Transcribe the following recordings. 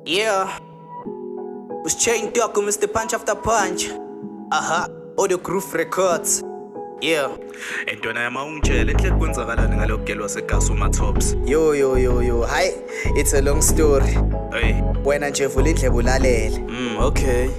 Yeah. Was Chain Dog, Mr. Punch After Punch. Aha. Audio Groove Records. Yeah. Entwana yami, ungitshele enhle, kwenzakalani ngalokugel wasekasi uMatops? Yo yo yo yo. Hi, it's a long story. Hey. Wena nje vula indlebe ulalele. Okay.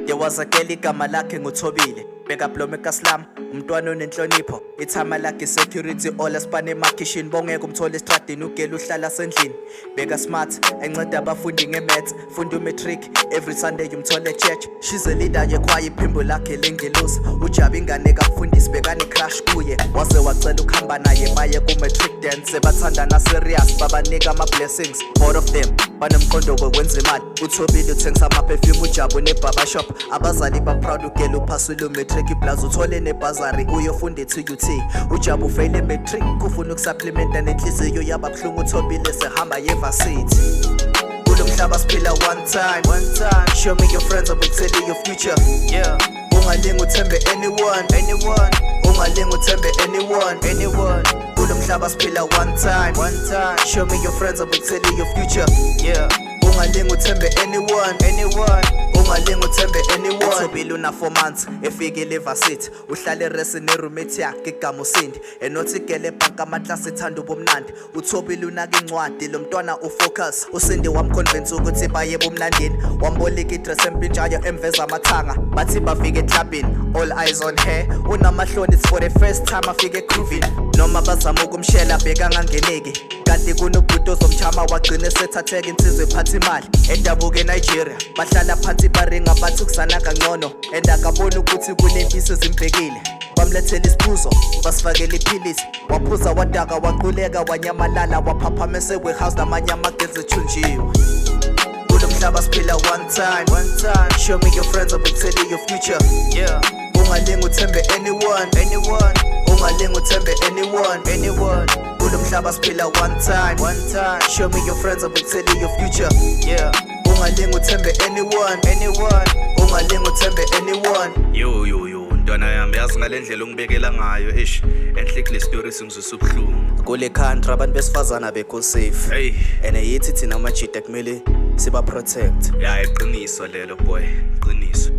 There was a girl, igama lakhe nguThobile. Bekablome kaSlam, umntwana onenhlonipho. Ithama lakhe security all asipane emakhishini, bongeke umthole estradini, ugel uhlala sendlini. Beka smart, enceda abafundi nge-maths, funda umatric, every Sunday umthole church. She's a leader yekhwaya, iphimbo lakhe lengelosi. Ujabu ingane kamfundisi bekane crush kuye. Waze wacela ukuhamba naye baye ku-matric dance. Bathandana serious, babanika ama-blessings. Both of them banomqondo wokwenza imali. Uthobile uthengisa ama-perfume, uJabu ne-barber shop. Abazali ba-proud, ugel uphasile umatric plus uthole ne-bursary, uyofunda e-TUT. Ujabu ufeyile matric, ufuna ukusupplementa, nenhliziyo yaba buhlungu uThobile sehamba ye-varsity. Kulo mhlaba siphila one time, one time. Show me your friends, I will tell you your future. Yeah. Ungalingi uthembe anyone, anyone. Ungalingi uthembe anyone, anyone. Kulo mhlaba siphila one time, one time. Show me your friends, I will tell you your future. Yeah. Ungalingi uthembe anyone, anyone. Ungalingi uthembe anyone. Uthobile una 4 months efikile evarsity. Uhlale res neroommate yakhe, igama uSindi. Enothi igele ebhanka amaklasi, ethanda ubumnandi. Uthobile unaka incwadi, lo mntwana ufocus. USindi wamconvince ukuthi baye bumnandini. Wamboleka idress empintshayo emveza amathanga. Bathi bafike eklabhini, all eyes on her. Unamahloni, it's for the first time afike egroovini. Noma bazama ukumshela bekangangeneki. Kanti kunobhuti ozomchama, wagcina esethatheka insizwa ephatha imali edabuka eNigeria. Bahlala phansi baringa, bathi ukusana kangcono, and akaboni ukuthi kunempisi ezimbhekile. Bamlethela isiphuzo, basifakela iphilisi, waphuza wadaka, waquleka, wanyamalala, waphaphama ese-warehouse namanye amagezi ethunjiwe. Kulo mhlaba siphila one time, one time. Show me your friends, I will tell you your future. Yeah. Ungalingi uthembe anyone, anyone. Ungalingi uthembe anyone, anyone. Kulo mhlaba siphila one time, one time. Show me your friends, I will tell you your future. Yeah. Ungalingi uthembe anyone, anyone. Ungalingi uthembe anyone. Yo yo yo, ntwana yami, yazi ngale ndlela ongibekela ngayo, eish, enhle kule story singizwisa ubuhlungu. Kule country abantu besifazana bekho safe. Hey. And yithi thina amajita kumele siba protect. Ya, iqiniso lelo boy, iqiniso.